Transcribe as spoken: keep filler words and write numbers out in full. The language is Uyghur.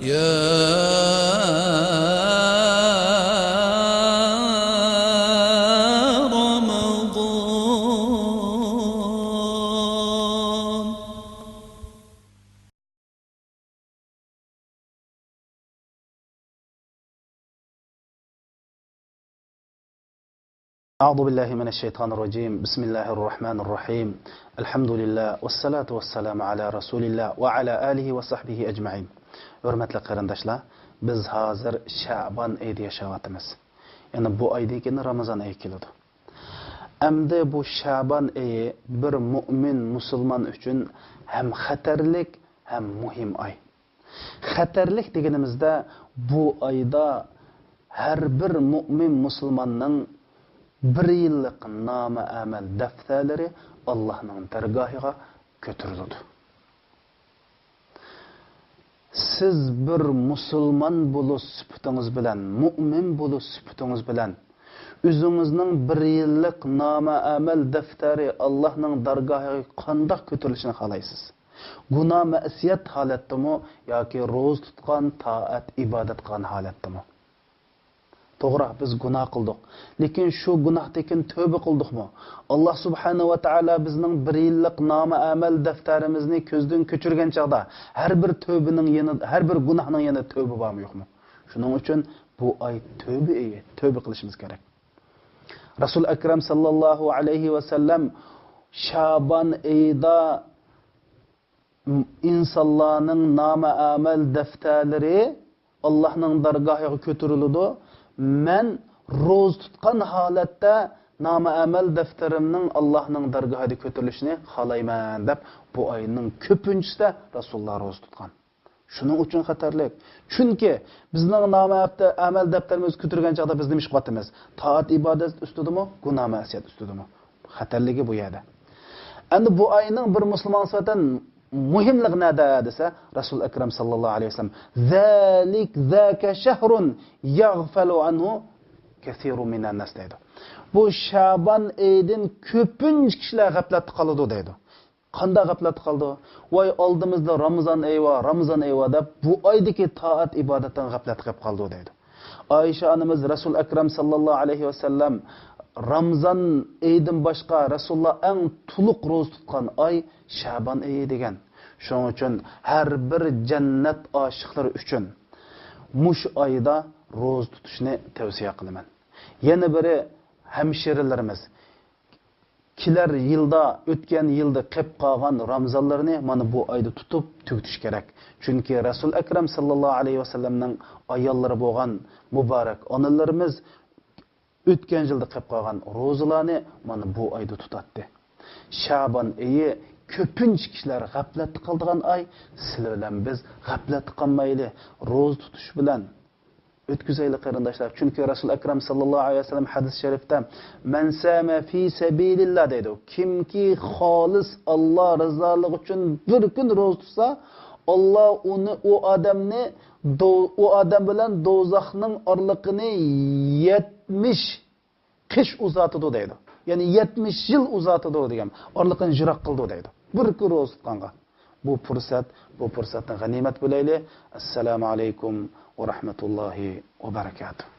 يا رمضان. أعوذ بالله من الشيطان الرجيم. بسم الله الرحمن الرحيم. الحمد لله والصلاة والسلام على رسول الله وعلى آله وصحبه أجمعين. ھۆرمەتلىك قېرىنداشلار، بىز ھازىر شەبان ئېيىدا ياشاۋاتىمىز. يەنى بۇ ئايدىن كېيىن رامىزان ئېيى كېلىدۇ. ئەمدى بۇ شەبان ئېيى بىر مۇئمىن مۇسۇلمان ئۈچۈن ھەم خەتەرلىك، ھەم مۇھىم ئاي. خەتەرلىك دېگىنىمىزدە، بۇ ئايدا ھەر بىر مۇئمىن مۇسۇلماننىڭ بىر يىللىق نامە ئەمەل دەپتەرلىرى ئاللاھنىڭ دەرگاھىغا كۆتۈرۈلىدۇ. سىز بىر مۇسۇلمان بولۇش سۈپىتىڭىز بىلەن، مۇئمىن بولۇش سۈپىتىڭىز بىلەن، ئۆزىڭىزنىڭ بىر يىللىق نامە ئەمەل دەپتەرى ئاللاھنىڭ دەرگاھىغا قانداق كۆتۈرۈلۈشىنى خالايسىز؟ گۇناھ مەسىيەت ھالەتتىمۇ ياكى روزا تۇتقان، تائەت، ئىبادەت قىلغان ھالەتتىمۇ؟ توغرا، بىز گۇناھ قىلدۇق. لېكىن شۇ گۇناھتىن كېيىن تۆبە قىلدۇقمۇ؟ ئاللاھ سۇبھانەھۇ ۋە تائالا بىزنىڭ بىر يىللىق نامە ئەمەل دەپتەرىمىزنى كۆزدىن كۆچۈرگەن چاغدا، ھەر بىر تۆبىنىڭ يېنىدا، ھەر بىر گۇناھنىڭ يېنىدا تۆبە بارمۇ يوقمۇ؟ شۇنىڭ ئۈچۈن بۇ ئاي تۆبە ئېيى، تۆبە قىلىشىمىز كېرەك. رەسۇل ئەكرەم ساللاللاھۇ ئەلەيھى ۋەسەللەم شابان ئېيىدا ئىنسانلارنىڭ نامە ئەمەل دەپتەرلىرى ئاللاھنىڭ دەرگاھىغا كۆتۈرۈلىدۇ. مەن روزا تۇتقان ھالەتتە نامە ئەمەل دەپتىرىمنىڭ ئاللاھنىڭ دەرگاھىدا كۆتۈرۈلۈشىنى خالايمەن، دەپ بۇ ئاينىڭ كۆپىنچىسىدە رەسۇلۇللاھ روزا تۇتقان. شۇنىڭ ئۈچۈن خەتەرلىك. چۈنكى بىزنىڭ نامە ئەپتە-، ئەمەل دەپتىرىمىز كۆتۈرگەن چاغدا بىز نېمە ئىش قىلىۋاتىمىز؟ تائەت ئىبادەت ئۈستىدىمۇ، گۇناھ مەسىيەت ئۈستىدىمۇ؟ خەتەرلىكى بۇ يەردە. ئەمدى بۇ ئاينىڭ بىر مۇسۇلمان سۈپەتەن مۇھىملىقى نەدە دېسە، رەسۇل ئەكرەم ساللاللاھۇ ئەلەيھى ۋەسەللەم، «ذلك، ذاك شهر يغفل عنه كثير من الناس» دەيدۇ. بۇ شەبان ئېيىدىن كۆپىنچە كىشىلەر غەپلەتتە قالىدۇ دەيدۇ. قانداق غەپلەتتە قالىدۇ؟ ۋاي، ئالدىمىزدا رامىزان ئېيى بار، رامىزان ئېيى بار دەپ، بۇ ئايدىكى تائەت ئىبادەتتىن غەپلەتتە قېلىپ قالىدۇ دەيدۇ. ئائىشە ئانىمىز رەسۇل ئەكرەم ساللاللاھۇ ئەلەيھى ۋەسەللەم رامىزان ئېيىدىن باشقا رەسۇلۇللا ئەڭ تولۇق روزا تۇتقان ئاي شەبان ئېيى دېگەن. شۇنىڭ ئۈچۈن ھەر بىر جەننەت ئاشىقلىرى ئۈچۈن مۇشۇ ئايدا روزا تۇتۇشنى تەۋسىيە قىلىمەن. يەنە بىرى، ھەمشىرىلىرىمىز كېلەر يىلدا، ئۆتكەن يىلدا قېلىپ قالغان رامىزانلىرىنى مانا بۇ ئايدا تۇتۇپ تۈگىتىش كېرەك. چۈنكى رەسۇل ئەكرەم ساللاللاھۇ ئەلەيھى ۋەسەللەمنىڭ ئاياللىرى بولغان مۇبارەك ئانىلىرىمىز ئۆتكەن يىلدا قېلىپ قالغان روزىلارنى مانا بۇ ئايدا تۇتاتتى. شەبان ئېيى كۆپىنچە كىشىلەر غەپلەتتە قالىدىغان ئاي، سىلەر بىلەن بىز غەپلەتتە قالمايلى، روزا تۇتۇش بىلەن ئۆتكۈزەيلى قېرىنداشلار. چۈنكى رەسۇل ئەكرەم ساللاللاھۇ ئەلەيھى ۋەسەللەم ھەدىس شەرىپتە، «من صام في سبيل الله» دەيدۇ. كىمكى خالىس ئاللا رىزالىقى ئۈچۈن بىر كۈن روزا تۇتسا، ئاللا ئۇنى، ئۇ ئادەمنى دو-، ئۇ ئادەم بىلەن دوزاخنىڭ ئارىلىقىنى يەتمىش قىش ئۇزارتىدۇ دەيدۇ. يەنى يەتمىش يىل ئۇزارتىدۇ دېگەن. ئارىلىقىنى يىراق قىلىدۇ دەيدۇ. بىر كۈن روزا تۇتقانغا. بۇ پۇرسەت، بۇ پۇرسەتنى غەنىيمەت بىلەيلى. ئەسسالامۇ ئەلەيكۇم ۋە رەھمەتۇللاھى ۋە بەرەكاتۇھ.